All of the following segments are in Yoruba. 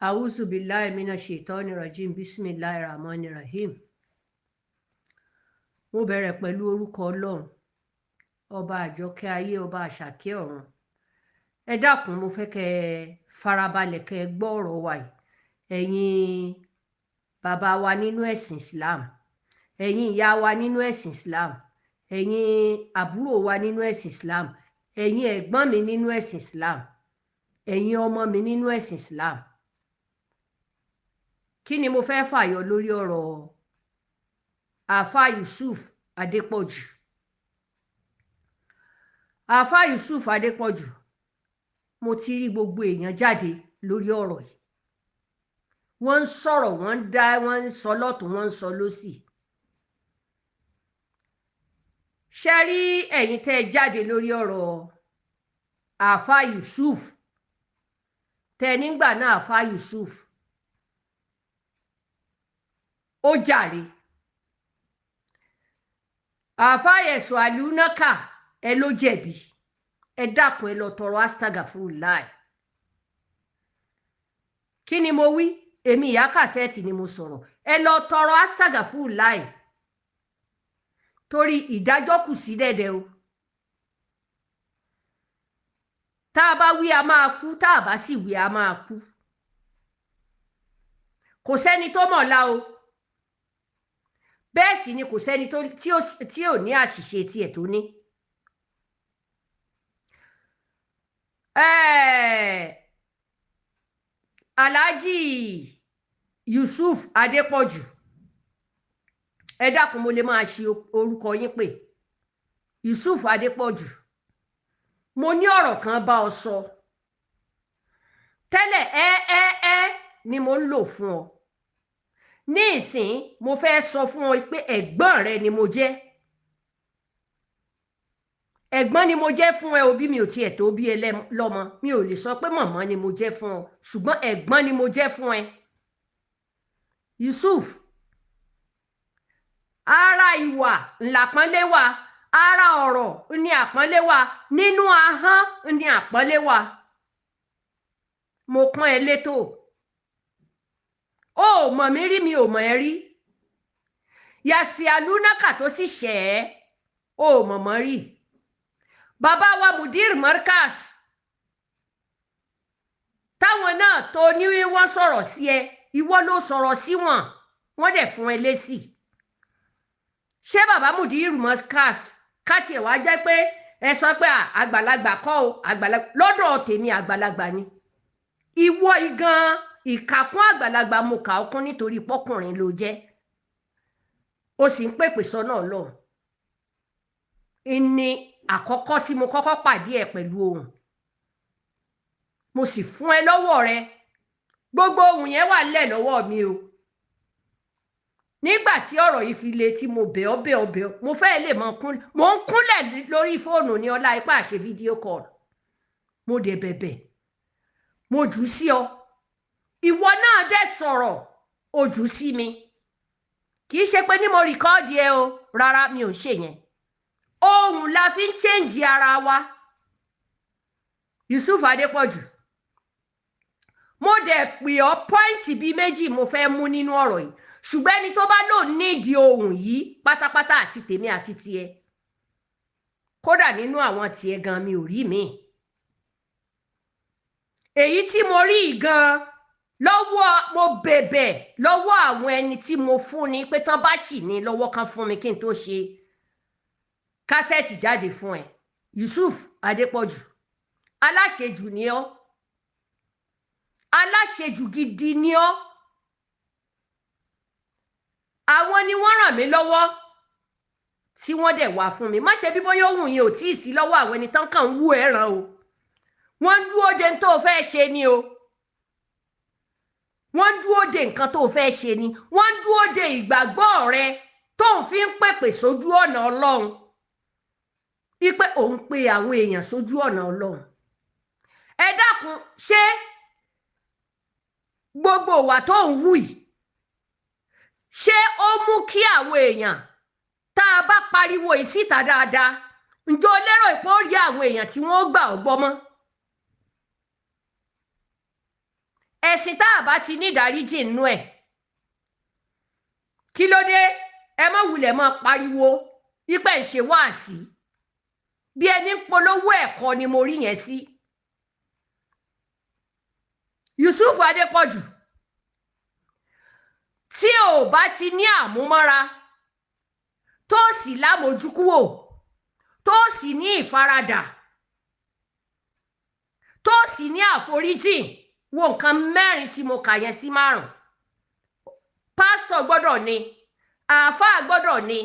A'udhu billahi minash shaitani rajim. Bismillahir rahmanir rahim. Mo bẹ̀rẹ̀ pẹ̀lú orúkọ Ọlọ́run, ọba àjọkẹ́ ayé, ọba àṣàkẹ́ ọ̀run. Ẹ dákun, mo fẹ́ kẹ́ ẹ farabalẹ̀ kẹ́ ẹ gbọ́ ọ̀rọ̀ wa yìí. Ẹ̀yin bàbá wa nínú ẹ̀sìn Islam, ẹ̀yin ìyá wa nínú ẹ̀sìn Islam, ẹ̀yin àbúrò wa nínú ẹ̀sìn Islam, ẹ̀yin ẹ̀gbọ́n mi nínú ẹ̀sìn Islam, ẹ̀yin ọmọ mi nínú ẹ̀sìn Islam. Kí ni mo fẹ́ fàyọ lórí ọ̀rọ̀ Àáfàá Yusuf Adépọ̀jù? Àáfàá Yusuf Adépọ̀jù, mo ti rí gbogbo èèyàn jáde lórí ọ̀rọ̀ yìí. Wọ́n ń sọ̀rọ̀, wọ́n ń dá, wọ́n ń sọ lọ́tùn, wọ́n ń sọ lósì. Ṣé rí ẹ̀yin tẹ́ ẹ jáde lórí ọ̀rọ̀ Àáfàá Yusuf, tẹ́ nígbà náà Àáfàá Yusuf ó jàre. Àáfàá Yẹ̀sọ̀ Àlùnákà ẹ ló jẹ̀bi. Ẹ dákun, ẹ lọ tọrọ astagafurulai. Kí ni mo wí? Èmi ìyá kàsẹ́ẹ̀tì ni mo sọ̀rọ̀. Ẹ lọ tọrọ astagafurulai torí ìdájọ́ kù sí dẹ̀dẹ̀ o. Tá a bá wí a máa kú, tá a bá sì wí a máa kú. Kò sẹ́ni tó mọ̀ la o. Bẹ́ẹ̀ sì ni kò sẹ́ni tí ò ní àṣìṣe tiẹ̀ tó ní. Alhaji Yusuf Adépọ̀jù, ẹ dákun, mo lè máa ṣe orúkọ yín pè. Yusuf Adépọ̀jù, mo ní ọ̀rọ̀ kan bá ọ sọ tẹ́lẹ̀. Ẹ ni mo ń lò fún ọ ní ìsín. Mo fẹ́ sọ fún ọ pé ẹ̀gbọ́n rẹ ni mo jẹ́. Ẹ̀gbọ́n ni mo jẹ́ fún ẹ. Òbí mi ò tiẹ̀ tó bí ẹ lọ́mọ, mi ò lè sọ pé mọ̀mọ́ ni mo jẹ́ fún ọ, ṣùgbọ́n ẹ̀gbọ́n ni mo jẹ́ fún ẹ. Yusuf, ara ìwà ńlá pọ́nlé wà, ara ọ̀rọ̀ ni àpọ́nlé wà, nínú ahọ́n ni àpọ́nlé wà. Mo pọ́n ẹ létò. O ò mọ̀ mí rí, mi ò mọ̀ ẹ́ rí. Yàsí Àlùnákà tó sì ṣẹ̀ ẹ́, o ò mọ̀ mọ́ rí. Bàbá wa Mudir Markaz, táwọn náà tó ní wọ́n sọ̀rọ̀ sí ẹ, ìwọ ló sọ̀rọ̀ sí wọn, wọ́n dẹ̀ fún ẹ lésì. Ṣé bàbá Mudir Markaz káti ẹ̀ wá jẹ́ pé ẹ sọ pé àgbàlagbà kọ́ o, àgbàlagbà lọ́dọ̀ tèmi àgbàlagbà ni. Ìwọ igan ìkàkùn àgbàlagbà mo kà ó kún nítorí pọ́kùnrin ló jẹ́, ó sì ń pèpè sọ́nà Ọlọ́run. Ìní àkọ́kọ́ tí mo kọ́kọ́ pàdé ẹ̀ pẹ̀lú ohùn, mo sì fún ẹ lọ́wọ́ rẹ. Gbogbo ohùn yẹn wà lẹ̀ lọ́wọ́ mi o. Nígbà tí ọ̀rọ̀ yìí fi le tí mo bẹ̀ ọ́ bẹ̀ ọ́ bẹ̀ ọ́, mo fẹ́ lè mọ kúnlẹ̀, mo ń kúnlẹ̀ lórí fóònù ní ọlá ipá àṣẹ fídíò kọ́ọ̀lù. Mo dẹ̀ bẹ̀bẹ̀, mo jù ú sí ọ. Ìwọ náà dẹ̀ sọ̀rọ̀, o jù ú sí mi. Kì í ṣe pé ní mo rìkọ́ọ̀dì ẹ o, rárá mi ò ṣe yẹn. Ohùn la fi ń chẹ́ǹjì ara wa. Yusuf Adépọ̀jù, mo dẹ̀ pè ọ́ pọ́ìntì bíi méjì mo fẹ́ mú nínú ọ̀rọ̀ yìí, ṣùgbọ́n ẹni tó bá lò nídìí ohùn yìí pátápátá àti tèmi àti tiẹ̀, kódà nínú àwọn tiẹ̀ gan mi ò rí mi. Èyí tí mo rí gan lọ́wọ́, mo bẹ̀bẹ̀ lọ́wọ́ àwọn ẹni tí mo fún ni pé tán bá sì ní lọ́wọ́ kan fún mi kí n tó ṣe kásẹ̀tì jáde fún ẹ. Yusuf Adépọ̀jù, aláṣejù ni ọ́, aláṣejù gidi ni ọ́. Àwọn ni wọ́n ràn mí lọ́wọ́ tí wọ́n dẹ̀ wá fún mi. Má ṣe bí bóyá ohun yẹn ò tíì sí lọ́wọ́ àwọn ẹni tán kàn ń wú ẹ̀ràn o. Wọ́n ń dúró de tó o fẹ́ ṣe ni o. Wọ́n ń dúró de nǹkan tó o fẹ́ ṣe ni. Wọ́n ń dúró de ìgbàgbọ́ rẹ tó ń fi ń pèpè sójú ọ̀nà Ọlọ́run. Wípé òun pe àwọn èèyàn sójú ọ̀nà Ọlọ́run. Ẹ dákun, ṣé gbogbo ìwà tó ń wù yìí, ṣé ó mú kí àwọn èèyàn tá a bá pariwo yìí síta dáadáa, ǹjọ́ lérò pé ó rí àwọn èèyàn tí wọ́n gbà ọ́ gbọ́ mọ́? Ẹ̀sìn tá a bá ti ní ìdáríjì nínú ẹ̀, kí ló dé? Ẹ má wulẹ̀ máa pariwo ipẹ́ ń ṣe wáàsí bí ẹni ń polówó ẹ̀kọ́ ni mo rí yẹn sí. Yusuf Adépọ̀jù, tí ò bá ti ní àmúmọ́ra, tó sì lámójúkúwò, tó sì ní ìfaradà, tó sì ní àforíjì, wo nǹkan mẹ́rin tí mo kà yẹn sí márùn. Pásítọ̀ gbọ́dọ̀ ní, àáfàá gbọ́dọ̀ ní,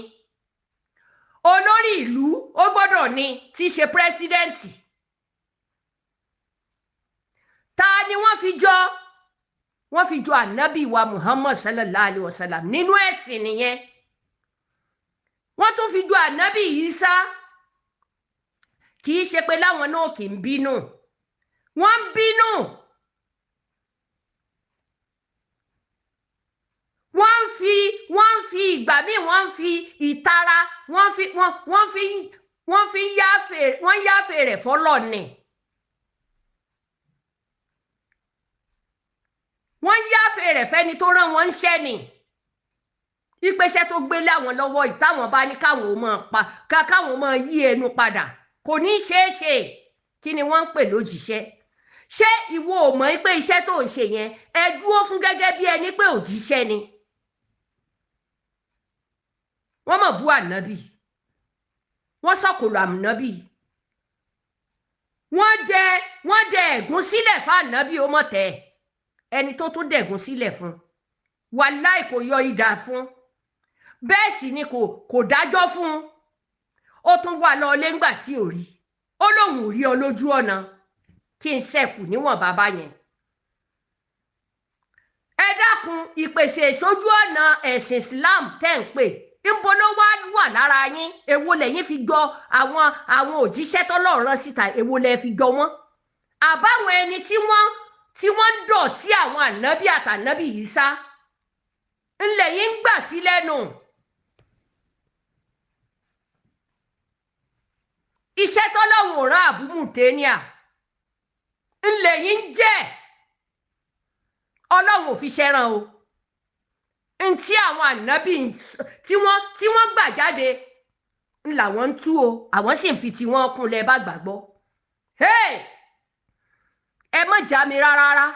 olórí ìlú ó gbọ́dọ̀ ní, tí í ṣe pírẹsidẹ́ǹtì. Ta ni wọ́n fi jọ? Wọ́n fi jọ ànábì wa Muhammad sallallahu alayhi wa sallam nínú ẹ̀sìn nìyẹn. Wọ́n tún fi jọ ànábì Isa. Kì í ṣe pé láwọn náà kì í bínú, wọ́n ń bínú. Wọ́n ń fi ìgbà míì, wọ́n ń fi ìtara, wọ́n fi wọ́n wọ́n fi wọ́n fi yáfe, wọ́n yáfe rẹ̀ fọlọ́ ni. Wọ́n yáfe rẹ̀ fẹ́ni tó rán wọn ń ṣẹ́ ni. Ìpèsè tó gbé láwọn lọ́wọ́ ìtàwọn bá ní káwọn ò máa pa káwọn máa yí ẹnu padà kò ní ṣeé ṣe. Kí ni wọ́n ń pè lójíṣẹ́? Ṣé ìwọ ò mọ̀ pé iṣẹ́ tó ń ṣe yẹn ẹ dúró fún gẹ́gẹ́ bí ẹni pé òjíṣẹ́ ni? Wọ́n mọ̀ bú ànábì, wọ́n sọ̀kòlò ànábì, wọ́n dẹ ẹ̀gún sílẹ̀ fún ànábì. Ó mọ̀ tẹ́ ẹni tó tún dẹ̀gún sílẹ̀ fún, wàláì kò yọ idà fún, bẹ́ẹ̀ sì ni kò dájọ́ fún. Ó tún wà lọ lé ńgbà tí ò rí, ó lóun ò rí ọ lójú ọ̀nà kí n ṣẹ̀kù níwọ̀n bàbá yẹn. Ẹ dákun, ìpèsè ìsójú ọ̀nà ẹ̀sìn Islam tẹ́ ń pè, ńbo ló wá wà lára yín? Èwo lẹ̀yin fi jọ àwọn òjíṣẹ́ tọ́lọ́run rán síta? Èwo lẹ fi jọ wọ́n? Àbáwọn ẹni tí wọ́n ń dọ̀tí àwọn ànábì àtànábì Ìsá ńlẹ̀ yín ń gbà sí lẹ́nu. Iṣẹ́ tọ́lọ́run ò rán àbúmùtẹ́níà ńlẹ̀ yín ń jẹ́. Ọlọ́run ò fi ṣẹ́ràn o. Ntí àwọn ànábì tí wọ́n gbà jáde ń làwọn ń tú o, àwọn sì ń fi tiwọn kúnlẹ̀ bá gbàgbọ́. Ẹ má já mi rárá,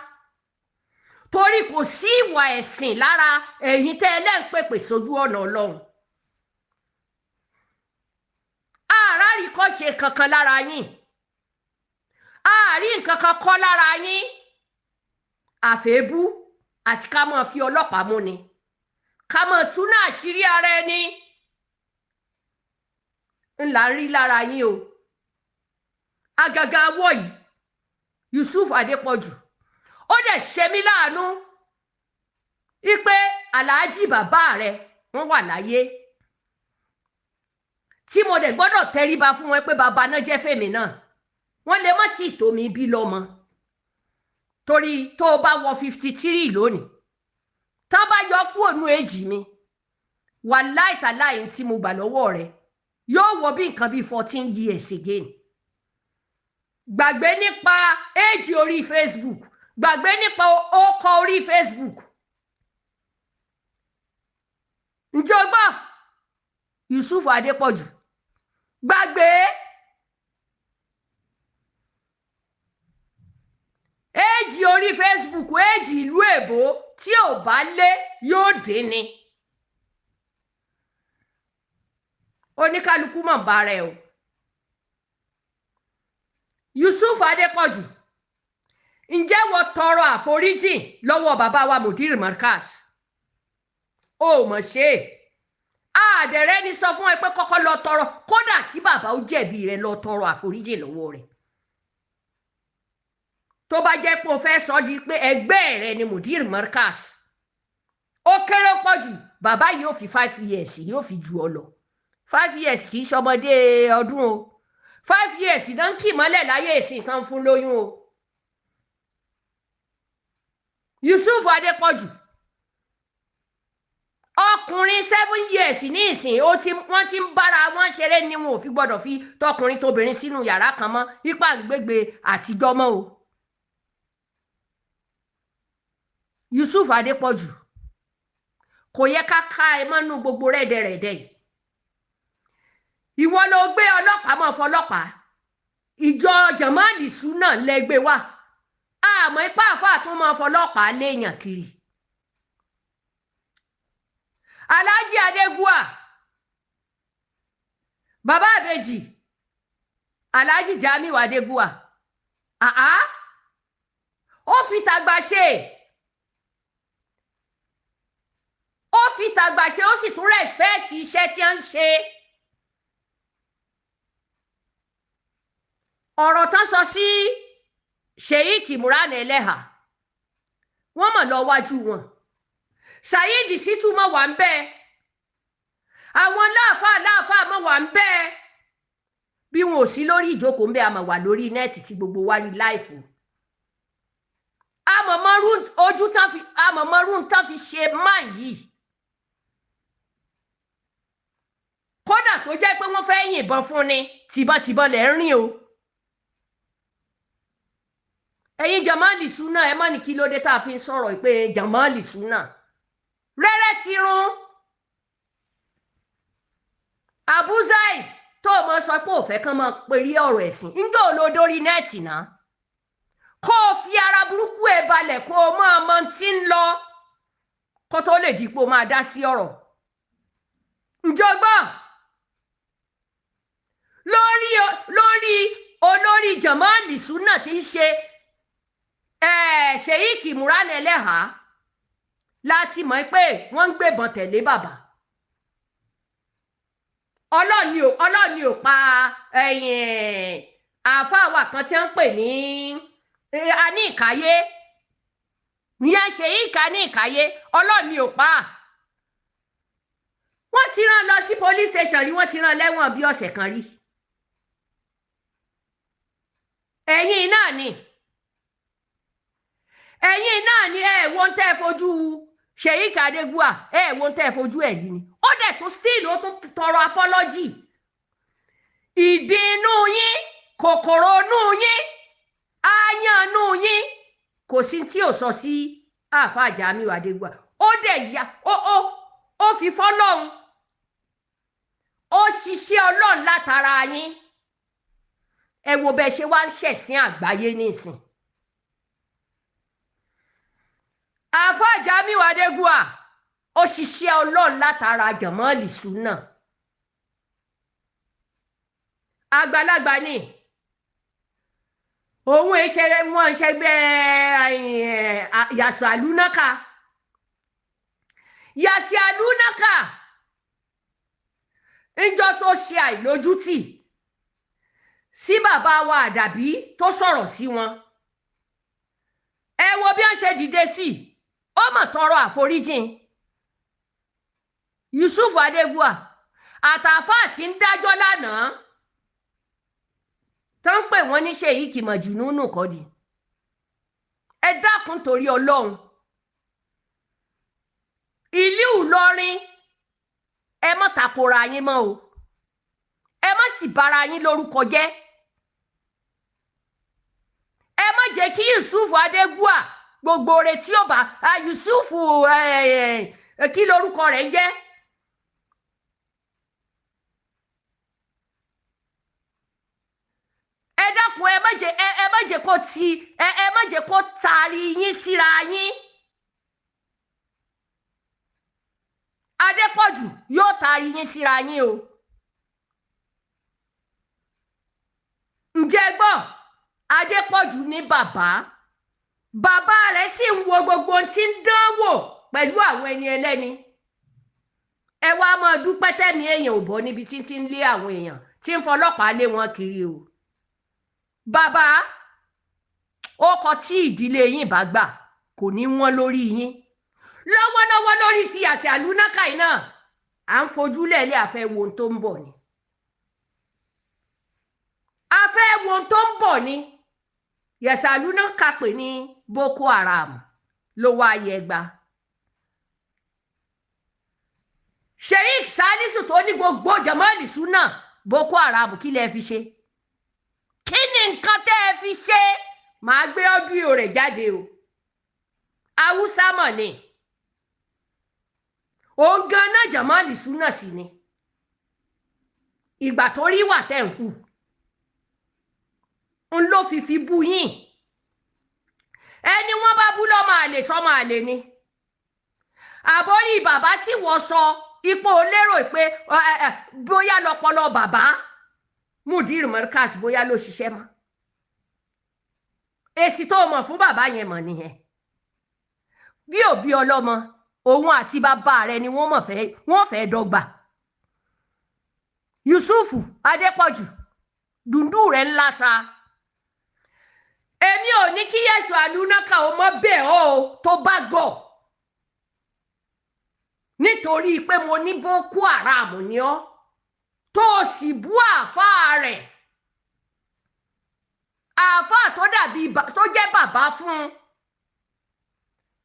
torí kò sí ìwà ẹ̀sìn lára ẹ̀yin tẹ́ ẹ lẹ́ǹpẹ̀pẹ̀ sójú ọ̀nà Ọlọ́run. Àárí kọ́ ṣe kankan lára yín, àárí nǹkan kan kọ́ lára yín, àfẹ́bú àti ká máa fi ọlọ́pàá mú ni, ká máa túnú àṣírí ara ẹni ńlá ń rí lára yín o. Àgàgà awọ yìí, Yusuf Adépọ̀jù, ó dẹ̀ ṣe mí láàánú wípé aláàjì bàbá rẹ̀ wọ́n wà láyé, tí mo dẹ̀ gbọ́dọ̀ tẹríba fún wọn pé bàbá náà jẹ́ fèmí náà. Wọ́n lè má tí ì tó mi bí lọ́mọ, torí tó o bá wọ 53 lónìí, tá bá yọ kúrò nú èjì mi, wàláì tàláì tí mo gbà lọ́wọ́ rẹ̀ yóò wọ bí nǹkan bíi 14 years again. Gbàgbé nípa èjì orí Facebook, gbàgbé nípa ọkọ̀ orí Facebook. Ǹjẹ́ o gbọ́ Yusuf Adépọ̀jù? Gbàgbé èjì orí Facebook, èjì ìlú èbó tí ò bá lé yóò dín ni. Oníkálukú mọ̀ bá rẹ̀ o. Yusuf Adépọ̀jù, ǹjẹ́ wọ́n tọrọ àforíjì lọ́wọ́ bàbá wa Mudir Markaz? Ó mọ̀ ṣe é. Àdẹ̀rẹ́ ni sọ fún ẹ pé kọ́kọ́ lọ tọrọ, kódà kí bàbá ó jẹ̀bi rẹ, lọ tọrọ àforíjì lọ́wọ́ rẹ̀. Tó bá jẹ́ pé o fẹ́ sọ di pé ẹgbẹ́ rẹ ni Mudir Markaz, ó kéré pọ̀ jù bàbá yìí ó fi 5 years yóò fi ju ọ lọ. 5 years kì í ṣọmọdé ọdún o. 5 years náà ń kì mọ́lẹ̀ láyé ìsìn kan fún lóyún o. Yusuf Adépọ̀jù, ọkùnrin 7 years ní ìsìn wọ́n ti ń bára wọn ṣeré ni wọn ò fi gbọ́dọ̀ fi tọkùnrin tóbìnrin sínú yàrá kan mọ́, ipa ń gbégbé àtijọ́ mọ́ o. Yusuf Adépọ̀jù, kò yẹ ká ká ẹ mọ́nú gbogbo rẹ́dẹ̀rẹ́dẹ̀ yìí. Ìwọ ló gbé ọlọ́pàá mọ́ fọlọ́pàá. Ìjọ Jamali Suna lẹ́gbẹ́ wa. Àmọ́ ipá àfáà tún mọ́ fọlọ́pàá léèyàn kiri. Alhaji Adégúà, bàbá àbèjì, Alhaji Jamiu Adégúà, àá, ó fi tàgbà ṣe. Ó fi tàgbà ṣe, ó sì tún rẹ̀spẹ̀tì iṣẹ́ tí ó ń ṣe. Ọ̀rọ̀ tán sọ sí Sheikh Imran Eleha, wọ́n mọ̀ lọ wájú wọn. Saheed Shittu mọ̀ wà ń bẹ́ẹ̀. Àwọn láàfáà láàfáà mọ̀ wà ń bẹ́ẹ̀. Bí wọn ò sí lórí ìjókòó ń bẹ́, a mọ̀ wà lórí nẹ́ẹ̀tì tí gbogbo wa rí láìfò. Àmọ̀mọ́rú tán fi ṣe máa yìí. Kódà tó jẹ́ pé wọ́n fẹ́ yìnbọn fún ni, tìbọntìbọn lẹ̀ ń rìn o. Ẹ̀yin Jamali Suna, ẹ má ní kí ló dé tá a fi ń sọ̀rọ̀ pé Jamali Suna. Rẹ́rẹ́ ti rún. Abu Zaid tó o mọ sọ pé ò fẹ́ kán máa perí ọ̀rọ̀ ẹ̀sìn, ńjọ́ ò lo dórí nẹ́ẹ̀tì náà. Kó o fi ara burúkú ẹ balẹ̀ kó o máa mọ tí ń lọ kó tó lè dípò máa dá sí ọ̀rọ̀. Ǹjọ́ gbọ́? Lórí olórí Jamali Suna tí ń ṣe Sheikh Imran Eleha láti mọ̀ pé wọ́n ń gbébọn tẹ̀lé bàbá. Ọlọ́ọ̀ni ò pa àáfàá wa kan tí wọ́n ń pè ní Aní Ìkáyé. Ìyẹn Sheikh Aní Ìkáyé, ọlọ́ọ̀ni ò pa. Wọ́n ti rán lọ sí police station rí, wọ́n ti rán lẹ́wọ̀n bí ọ̀sẹ̀ kan rí. Ẹ̀yin náà ni. Ẹ̀yin náà ni ẹ wo ń tẹ́ fojú Sheikh Adégúà, ẹ wo ń tẹ́ fojú ẹ̀ yìí ni. Ó dẹ̀ tún still ó tún tọrọ apology. Ìdí inú yín, kòkòrò inú yín, aáyán inú yín, kò sí tí ò sọ sí àáfàá Jamiu Adégúà. Ó dẹ̀ ya ó fi fọ́lọ́run. Ó ṣiṣẹ́ Ọlọ́run látara yín. Ẹ wo bẹ́ẹ̀ ṣe wá ń ṣẹ̀sín àgbáyé nísìn. Àáfàá Jamiu Adégúà ó ṣiṣẹ́ Ọlọ́run látara Jamali Suna. Àgbàlagbà ni òun ṣe wọn ṣẹgbẹ́ Yàsù Àlùnákà. Yàsù Àlùnákà ńjọ́ tó ṣe àìlójútì sí bàbá wa Àdàbí tó sọ̀rọ̀ sí wọn. Ẹ wo bí wọ́n ṣe dìde sí i, ó mọ̀ tọrọ àforíjìn. Yusuf Adégúà àtàfáà tí ń dájọ́ lánàá tó ń pè wọ́n ní Sheikh Majnunu kọ́ ni. Ẹ dákun torí Ọlọ́run. Ìlú Ìlọrin, ẹ má takora yín mọ́ o. Ẹ má sì bara yín lórúkọ jẹ́. Ẹ má jẹ́ kí Yusuf Adégúà gbogbo rẹ̀ tí ó bá Yusuf kí lorúkọ rẹ̀ ń jẹ́. Ẹ dákun, ẹ má jẹ́ ẹ má jẹ́ kó ti ẹ má jẹ́ kó taari yín síra yín. Adépọ̀jù yóò taari yín síra yín o. Ǹjẹ́ gbọ́, Adépọ̀jù ní bàbá. Bàbá rẹ̀ sì ń wo gbogbo ohun tí ń dánwò pẹ̀lú àwọn ẹni ẹlẹ́ni. Ẹ wá máa dúpẹ́ tẹ́mi èèyàn ò bọ́ níbi tí ń lé àwọn èèyàn tí ń fọlọ́pàá lé wọn kiri o. Bàbá, ó kọ tí ìdílé yín bá gbà kò ní wọ́n lórí yín. Lọ́wọ́lọ́wọ́ lórí ti àṣẹ àlùnákà yìí náà, à ń fojú lẹ̀lẹ́ àfẹ́ wo ohun tó ń bọ̀ ni. Àfẹ́ wo ohun tó ń bọ̀ ni. Yẹ̀sà àlùnákà pè ní Boko Haram ló wá yẹgba. Sheikh Salisu tó ní gbogbo Jamali Suna Boko Haram kí lẹ fi ṣe? Kí ni nǹkan tẹ́ ẹ fi ṣe? Màá gbé ọ́dúò rẹ̀ jáde o. Haúsá mọ̀ ni. Òun gan náà Jamali Sunna sí ni. Ìgbà tó rí wà tẹ̀ ń hù ń ló fi bú yín. Ẹni wọ́n bá bú lọ́mọ àlè sọ́mọ àlè ni. Àbórí bàbá tí wọ́n sọ ipò lérò pé bóyá lọpọlọ bàbá Mudir Markaz bóyá ló ṣiṣẹ́ mọ́. Èsì tó mọ̀ fún bàbá yẹn mọ̀ nìyẹn. Bí òbí ọlọ́mọ òun àti bàbá rẹ̀ ni wọ́n fẹ́ dọ́gba. Yusufu Adépọ̀jù dùndú rẹ̀ ńlá ta. Èmi ò ní kí Yẹ̀sù Àlùnákà ó mọ bẹ́ẹ̀ o tó bá gọ̀. Nítorí pé mo ní Boko Haram ni ọ́ tó o sì bú àáfàá rẹ̀. Àáfàá tó dàbí tó jẹ́ bàbá fún un.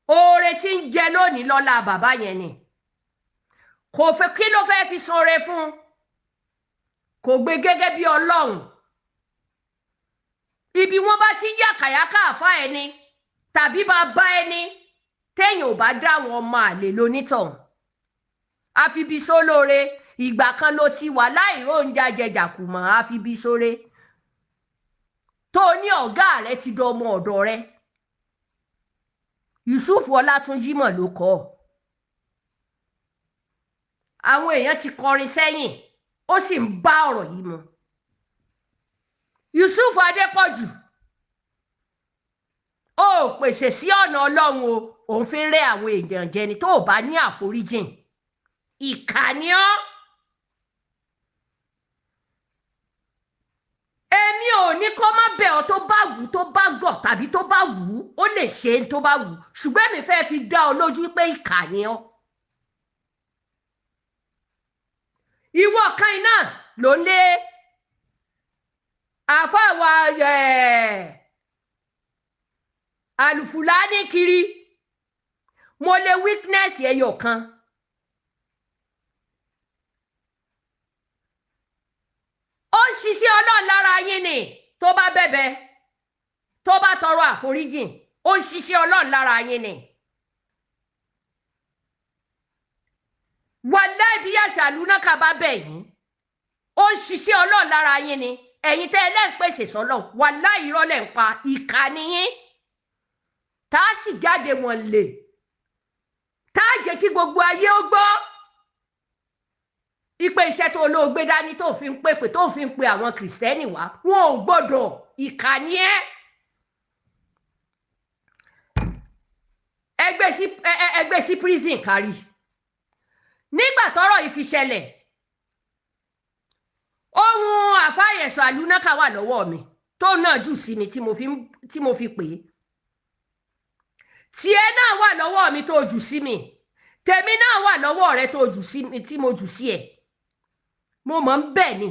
Oore tí ń jẹ lónìí lọ́la bàbá yẹn ni. Kò fẹ́ kí ló fẹ́ fi sanre fún un? Kò gbé gẹ́gẹ́ bí Ọlọ́run. Ibi wọ́n bá ti yàkàyàkà àfa ẹni tàbí bàbá ẹni téèyàn ò bá dá àwọn ọmọ àlè lonítọ̀hún. Àfibisólóore ìgbà kan ló ti wà láìró oúnjẹ ajẹjàkùmọ̀ àfibisóre. Tó ní ọ̀gá rẹ ti dọmọ ọ̀dọ̀ rẹ. Yusuf Ọlátúnjí mọ̀ ló kọ́ ọ. Àwọn èèyàn ti kọrin sẹ́yìn ó sì ń bá ọ̀rọ̀ yìí mu. Yusuf Adépọ̀jù ó pèsè sí ọ̀nà Ọlọ́run o, òun fi ń rẹ́ àwọn èèyàn jẹ ni tó o bá ní àforíjìn. Ìkà ni ọ́. Èmi ò ní kó má bẹ̀ ọ́ tó bá wù tó bá gọ̀ tàbí tó bá wù ó lè ṣe é tó bá wù, ṣùgbọ́n èmi fẹ́ fi dá ọ lójú pé ìkà ni ọ́. Ìwọ kan iná ló ń lé àáfàá wa Àlùfùlání kiri. Mo lè weakness ẹyọ kan. Ó ń ṣiṣẹ́ Ọlọ́run lára yín ni tó bá bẹ̀bẹ̀ tó bá tọrọ àforíjìn, ó ń ṣiṣẹ́ Ọlọ́run lára yín ni. Wàláì bí Yẹ̀sù Àlùnákà bá bẹ̀ yín, ó ń ṣiṣẹ́ Ọlọ́run lára yín ni. Ẹ̀yin tẹ́ ẹ lẹ́ ń pèsè sọ́lọ̀, wàláì irọ́ lẹ́ ń pa, ìkà ni yín. Tá a sì jáde wọn lè tá a jẹ́ kí gbogbo ayé ó gbọ́ ipe iṣẹ́ tó olóògbé dání tó fi ń pèpè tó fi ń pe àwọn kìrìsìtẹ́nì wá, wọn ò gbọ́dọ̀, ìkà ni ẹ́. Ẹgbẹ́ sí prison kárí. Nígbà tọ́rọ̀ yìí fi ṣẹlẹ̀, ohun àfáàyẹ̀sọ Àlùnákà wà lọ́wọ́ mi tó náà jù sí mi tí mo fi pè é. Tiẹ̀ náà wà lọ́wọ́ mi tó jù sí mi, tèmi náà wà lọ́wọ́ rẹ tó jù sí mi tí mo jù sí ẹ. Mo mọ̀ ń bẹ̀ ni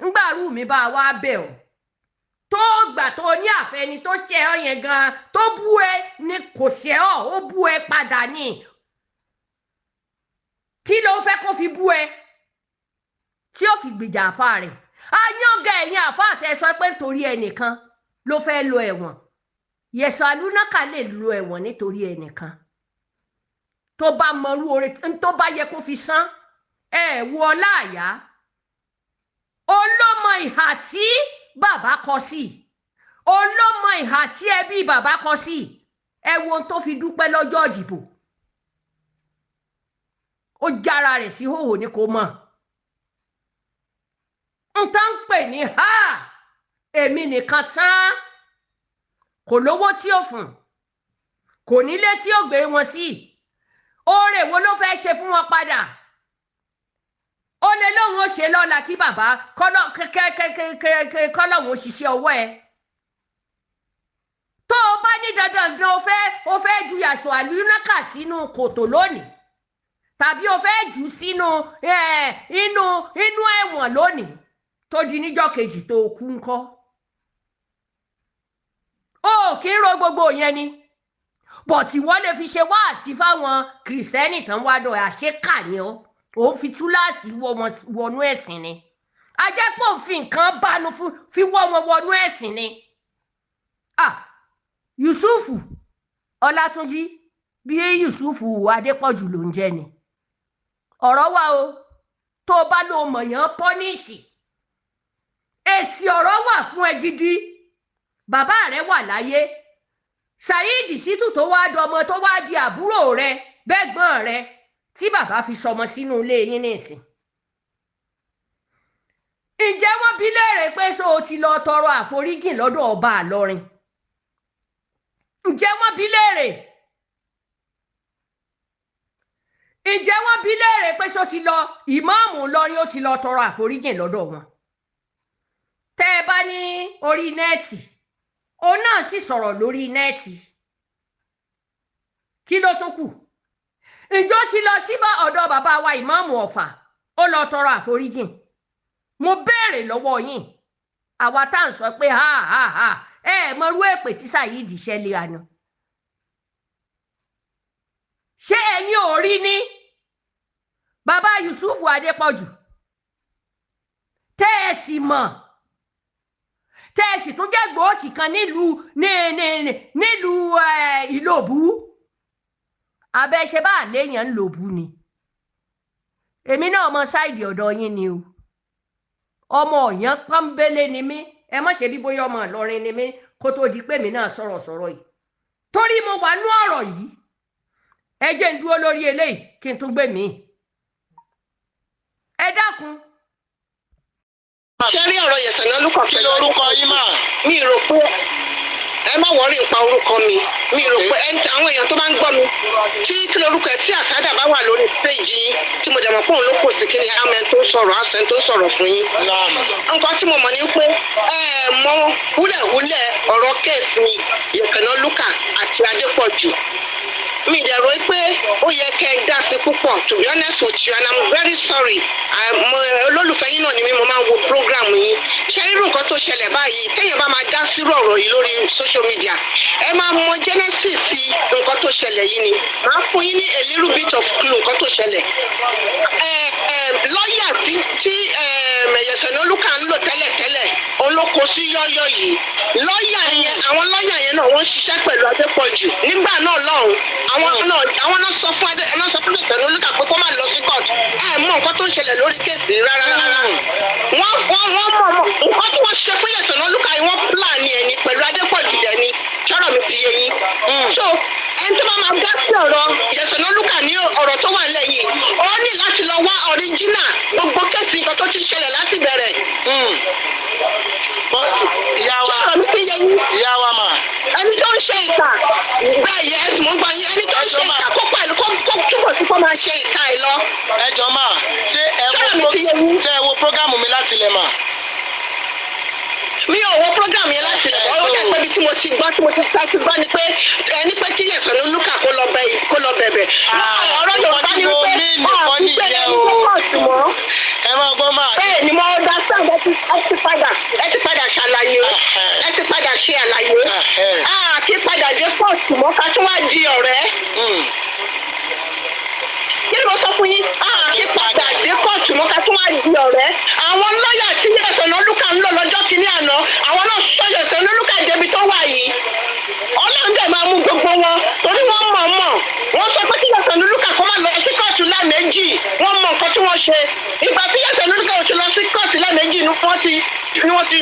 ńgbàrú mi bá wá bẹ̀ ọ́ tó gbà tó ní àfẹni tó ṣe ọ́ yẹn gan tó bú ẹ ni kò ṣe ọ́, ó bú ẹ padà ni. Kí ló fẹ́ kó fi bú ẹ tí ó fi gbìjà àfa rẹ̀? Ayáǹgá ẹ̀yìn àfa àtẹ sọ pé nítorí ẹnìkan ló fẹ́ lọ ẹ̀wọ̀n. Yẹ̀sù Àlùnákà lè lọ ẹ̀wọ̀n nítorí ẹnìkan tó bá mọrú oore tó bá yẹ kó fi san. Ẹ wo Ọláàyá olómọ ìhà tí bàbá kọ sí, olómọ ìhà tí ẹbí bàbá kọ sí. Ẹ wo ohun tó fi dúpẹ́ lọ́jọ́ ìdìbò. Ó jára rẹ̀ sí hòhò ni kò mọ̀. N tá ń pè ní ha èmi nìkan tán. Kò lówó tí ó fún, kò nílé tí ó gbé wọn sí. Oore wo ló fẹ́ ṣe fún wọn padà? Ó lè lóun ó ṣe lọ́la kí bàbá kọ́lọ́hún ó ṣiṣẹ́ ọwọ́ ẹ. Tó o bá ní dandandan o fẹ́ ju Yẹ̀sù Àlùnákà sínú kòtò lónìí tàbí o fẹ́ jù sínú inú ẹ̀wọ̀n lónìí tó di níjọ́ kejì tó kú ńkọ́? O kì í ro gbogbo yẹn ni. Bọ̀tí wọ́n lè fi ṣe wáàsí fáwọn kìrìsìtẹ́nì tán wá dọ̀ àṣekà ni ọ́. Òun fi túláàsì wọnú ẹ̀sìn ni. Ajẹ́pọ̀ fi nǹkan bánu fi wọ́ wọn wọnú ẹ̀sìn ni. Ah, Yusufu Ọlátúnjí bí Yusuf Adépọ̀jù ló ń jẹ́ ni. Ọ̀rọ̀ wà o, tó o bá lo mọ̀yán punish, èsì ọ̀rọ̀ wà fún ẹ gidi. Bàbá rẹ wà láyé, Saheed Shittu tó wá dọmọ, tó wá di àbúrò rẹ, bẹ́gbọ́n rẹ tí bàbá fi sọmọ sínú ilé yín nísìn. Ǹjẹ́ wọ́n bi léèrè pé ṣó o ti lọ tọrọ àforíjìn lọ́dọ̀ ọba Ìlọrin? Ǹjẹ́ wọ́n bi léèrè? Ǹjẹ́ wọ́n bi léèrè pé ṣó ti lọ ìmáàmù Ìlọrin, ó ti lọ tọrọ àforíjìn lọ́dọ̀ wọn? Tẹ́ ẹ bá ní orí net, òun náà sì sọ̀rọ̀ lórí net. Kí ló tó kù? Ǹjọ́ ti lọ sí ọ̀dọ̀ bàbá wa ìmáàmù Ọ̀fà, ó lọ tọrọ àforíjìn? Mo béèrè lọ́wọ́ yín, àwa tá à ń sọ pé ha ha ha, ẹ mọrú èpè tí Saheed ṣẹlẹ̀ àná. Ṣé ẹ̀yin ò rí ní bàbá Yusuf Adépọ̀jù tẹ́ ẹ sì mọ̀, tẹ́ ẹ sì tún jẹ́ gbòógì kan nílùú nílùú Ìlòbú? Abẹ́ ṣe bá àléèyàn ń lòbú ni. Èmi náà mọ sáìdì ọ̀dọ̀ yín ni o, ọmọ ọ̀yàn pọ́nbélé ni mí. Ẹ má ṣe bí bóyá ọmọ Ìlọrin ni mí kó tó di pé mi náà sọ̀rọ̀ sọ̀rọ̀ yìí, torí mo wà nú ọ̀rọ̀ yìí. Ẹ jẹ́ ń dúró lórí eléyìí kí n tún gbé mi. Ẹ dákun. Ṣé rí ọ̀rọ̀ Yẹ̀sánná lukọ̀ Kí lorúkọ yín mà? Mi rò pé ẹ má worry nípa orúkọ mi. Mi rò pé àwọn èèyàn tó bá ń gbọ́ mi, tí kí lorúkọ ẹ, tí àsádà bá wà lórí péjì yín, tí mo dẹ̀ mọ̀ pé òun ló post kí ni, àmọ́ tó ń sọ̀rọ̀, àṣẹ tó ń sọ̀rọ̀ fún yín. Nǹkan tí mo mọ̀ ni pé ẹ mọ húlẹ̀húlẹ̀ ọ̀rọ̀ case Yẹ̀sánná Lúkà àti Adépọ̀jù. Mi dẹ̀ rò pé ó yẹ kẹ́ ẹ dá sí púpọ̀, to be honest with you, and I'm very sorry. Olólùfẹ́ yín náà ni mí, mo máa ń wo program yín. Ṣé irú nǹkan tó ṣẹlẹ̀ báyìí, téèyàn bá máa dá sírò ọ̀rọ̀ yìí lórí social media, ẹ máa mọ genesis nǹkan tó ṣẹlẹ̀ yìí ni. Màá fún yín ní a little bit of clue nǹkan tó ṣẹlẹ̀. Lọ́ọ̀yà tí Yẹ̀sánná Lúkà ń lò tẹ́lẹ̀tẹ́lẹ̀, olóko sí yọ́yọ́ yìí, lọ́ọ̀yà yẹn, àwọn lọ́ọ̀yà yẹn náà wọ́n ń ṣiṣẹ́ pẹ̀lú Adépọ̀jù nígbà náà lọ́hùn. Àwọn náà sọ fún Adé, náà sọ fún Yẹ̀sánná Lúkà pé kó má lọ sí court. Ẹ mọ nǹkan tó ń ṣẹlẹ̀ lórí case rárá rárá. Wọ́n mọ̀ nǹkan tí wọ́n ṣe fún Yẹ̀sánná Lúkà yìí, wọ́n plan ẹ̀ ní pẹ̀lú Adépọ̀jù dẹ̀ ni. Ṣọ́rọ̀ mi ti yé yín? So ẹni tó bá máa dá sí ọ̀rọ̀ Yẹ̀sánná Lúkà ní ọ̀rọ̀ tó wà nílẹ̀ yìí, ó ní láti lọ wá original gbogbo case, nǹkan tó ti ṣẹlẹ̀ láti bẹ̀rẹ̀. Ìyá wa. Ṣọ́rọ̀ mi ti yé yín? Ìyá wa mà. Ẹni tó ń ṣe ìkà bẹ́ẹ̀ yẹ ẹsùn mọ́ gbọ́ yín. Ẹni tó ń ṣe ìkà, kó pẹ̀lú kó túbọ̀ sí kó máa ṣe ìkà ẹ̀ lọ. Ẹ jọ mà, ṣé ẹ Ṣọ́rọ̀ mi wo ti yé yín? Ṣé ẹ wo program mi láti lẹ̀ mà? Mi ò wo program yẹn láti lẹ̀. Ó dẹ̀ pé ibi tí mo ti gbọ́, tí mo ti sá ti gbọ́ ni pé ẹni pé kí Yẹ̀sánná Lúkà kó lọ bẹ̀bẹ̀. Ọ̀rọ̀ Yorùbá ni wípé nǹkan ọ̀ nìyẹn pé ẹni o. tó kọ̀ọ̀tù mọ́. Ẹ máa gbọ́ mà. Bẹ́ẹ̀ ni, mo understand. Ẹ ti padà ṣàlàyé, ẹ ti padà ṣe àlàyé. Kí padà dé kóòtù mọ́ ká tún wá di ọ̀rẹ́. Kí ni mo sọ fún yín? Kí padà dé kóòtù mọ́ ká tún wá di ọ̀rẹ́. Àwọn lọ́ọ̀yà tí Yẹ̀sánná Lúkà ń lò lọ́jọ́ kìíní àná, àwọn náà sọ Yẹ̀sánná Lúkà débi tó wà yìí. Ọlọ́run dẹ̀ máa mú gbogbo wọn, torí wọ́n mọ̀ mọ̀. Wọ́n sọ pé kí Yẹ̀sánná Lúkà kó má lọ sí kóòtù lẹ́ẹ̀mejì. Wọ́n mọ nǹkan tí wọ́n ṣe. Ìgbà tí Yẹ̀sánná Lúkà ò ti lọ sí kóòtù lẹ́ẹ̀mejì ni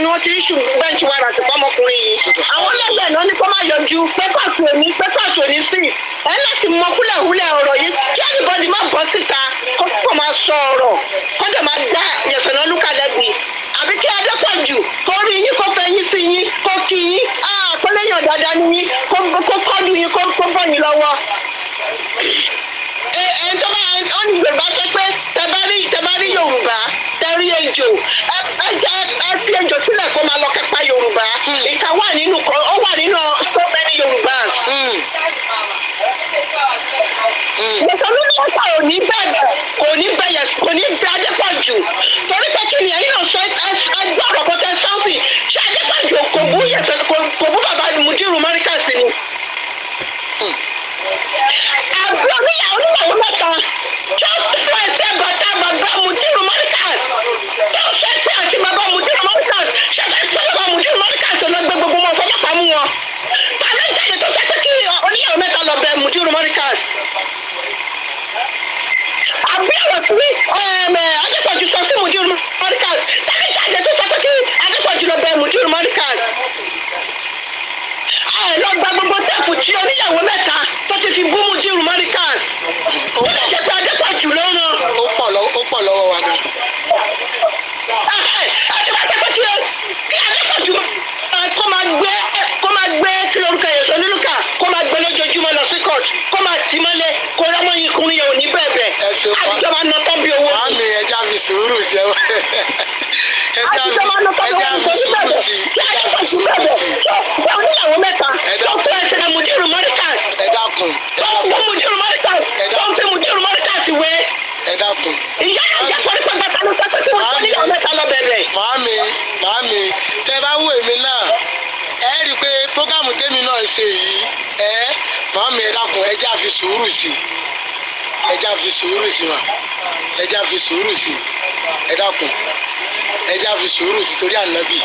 wọ́n ti issue bench warrant fọmọkùnrin yìí. Àwọn lọ́ọ̀yà náà ní kó má yọjú pé kóòtù òní, pé kóòtù òní sí. Ẹ láti mọ kúlẹ̀húlẹ̀ ọ̀rọ̀ yìí, kí anybody má bọ́ síta kó máa sọ ọ̀rọ̀, kó dẹ̀ máa dá Yẹ̀sánná Lúkà lẹ́bi, àbí kí Adépọ̀jù kó rí yín, kó fẹ́ yín sí yín, kó kí yín kó léyàn dáadáa ní yín, kó kọ́dù yín, kó bọ̀ yín lọ́wọ́. Ẹ ẹ tó bá ọ ní Yorùbá sọ pé tẹ bá rí Yorùbá, tẹ rí ejò, ẹ ẹ ẹ fi ejò sílẹ̀ kó máa lọ kápá Yorùbá. Ìka wà nínú, ó wà nínú so many Yorùbás. Yẹ̀sánná Lúkà ò ní bẹ̀bẹ̀, kò ní bẹ̀yẹ̀, kò ní bẹ Adépọ̀jù, torí pé kí ni ẹ̀yin náà sọ? Ẹgbẹ́ ọ̀rọ̀ kan tẹ sáǹsì, ṣé Adépọ̀jù kò bú Yẹ̀sánná, kò bú bàbá Mudiru Mọ́ríkàsì ni? Àbí oníyàwó mẹ́ta tó tó ẹsẹ̀ bàtà bàbá Mudiru Mọ́ríkàsì, tó ṣe pé àti bàbá Mudiru Mọ́ríkàsì ṣẹlẹ̀ pé bàbá Mudiru Mọ́ríkàsì lọ gbé gbogbo wọn fọlọ́pàá mú wọn. Tàbí jáde tó ṣe pé kí oníyàwó mẹ́ta fi tún sùúrù bẹ̀bẹ̀. sí i. Tó oníyàwó mẹ́ta Ẹ tó dákun. kó ẹsẹ̀ Mùdírù Mọ́ríkàs. Ẹ dákun. Tó kó Mùdírù Mọ́ríkàs. Tó ń fi Mùdírù Mọ́ríkàs wé. Ẹ dákun. Ìyá náà jẹ́ pọ̀lípọ̀ gbàtà ló sọ pé kí wọ́n tó oníyàwó mẹ́ta lọ bẹ̀rẹ̀. Màámi, màámi, tẹ bá wò èmi náà, ẹ rí i pé prógámù tèmi náà ṣe yìí, ẹ màámi, ẹ dákun, ẹ já fi sùúrù sí i. Ẹ já fi sùúrù sí i mà. Ẹ já fi sùúrù sí i. Ẹ dákun. Ẹ já fi sùúrù sí i torí ànábì.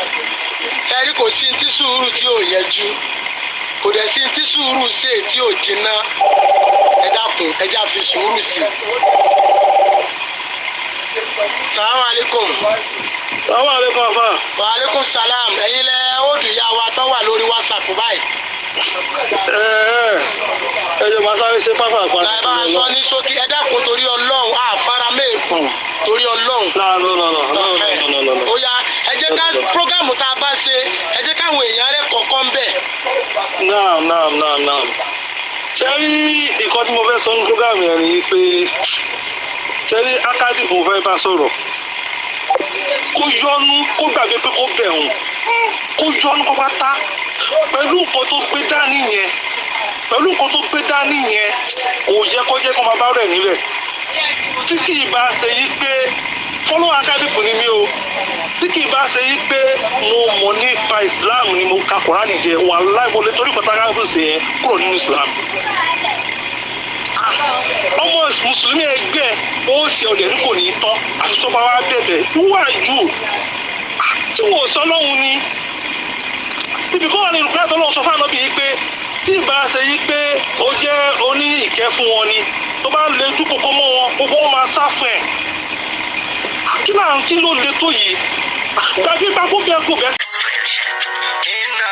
Ẹ rí, kò sí tí sùúrù tí ò yẹjú. Kò dẹ̀ sí tí sùúrù ṣe tí ò jiná. Ẹ dákun, ẹ já fi sùúrù sí i. Sàlámù alaykum. Àwọn àlékún àfà. Wa aleykum salam. Ẹ̀yin lẹ ó dùn ya wa tó wà lórí WhatsApp báyìí. Ẹ ẹ ẹ jọ máa sáré ṣe pápá àpá. Ẹ bá a sọ ní ṣókí, ẹ dákun torí Ọlọ́run, àfara méèkù torí Ọlọ́run. No, no, no, no, no, no, no, no. Ó yá, ẹ jẹ́ ká prógámù tá a bá ṣe, ẹ jẹ́ káwọn èèyàn rẹ̀ kọ̀ọ̀kan ń bẹ̀. Naam, naam, naam, naam. Ṣé rí ìkan tí mo fẹ́ sọ ní program yẹn ni pé ṣé rí Akadi mo fẹ́ bá sọ̀rọ̀. Kó yọnu, kó gbàgbé pé kó bẹ̀ òun. Kó yọnu kó bá tá. Pẹ̀lú nǹkan tó gbé dání yẹn, pẹ̀lú nǹkan tó gbé dání yẹn, kò yẹ kó jẹ́ kó máa bá rẹ̀ níbẹ̀. Tí kì í bá ṣe yí pé fọlọ́ akádìpù ni mí o, tí kì í bá ṣe yí pé mo mọ̀ nípa Islam ni mo ka Kùránì jẹ, wàláhì mo lè torí kọ́tà akádìpù ṣe yẹn kúrò nínú Islam. Ọmọ mùsùlùmí ẹgbẹ́ ó ṣe ọ̀dẹ̀ ní kò ní tọ́ àti tó bá wá bẹ̀bẹ̀, who are you? Tí wò ó sọ lọ́hùn ni ibi kọ́ wà nínú kúrẹ́ tó lọ́wọ́ sọ fún ànábì yìí pé tí ìbá ṣe yí pé ó jẹ́ oní ìkẹ́ fún wọn ni, tó bá lè dúkokò mọ́ wọn, gbogbo wọn máa sáfún ẹ̀. Kí náà, kí ló le tó yìí? Gbàgbé bá kó bẹ́ẹ̀ kó bẹ́ẹ̀. Iná.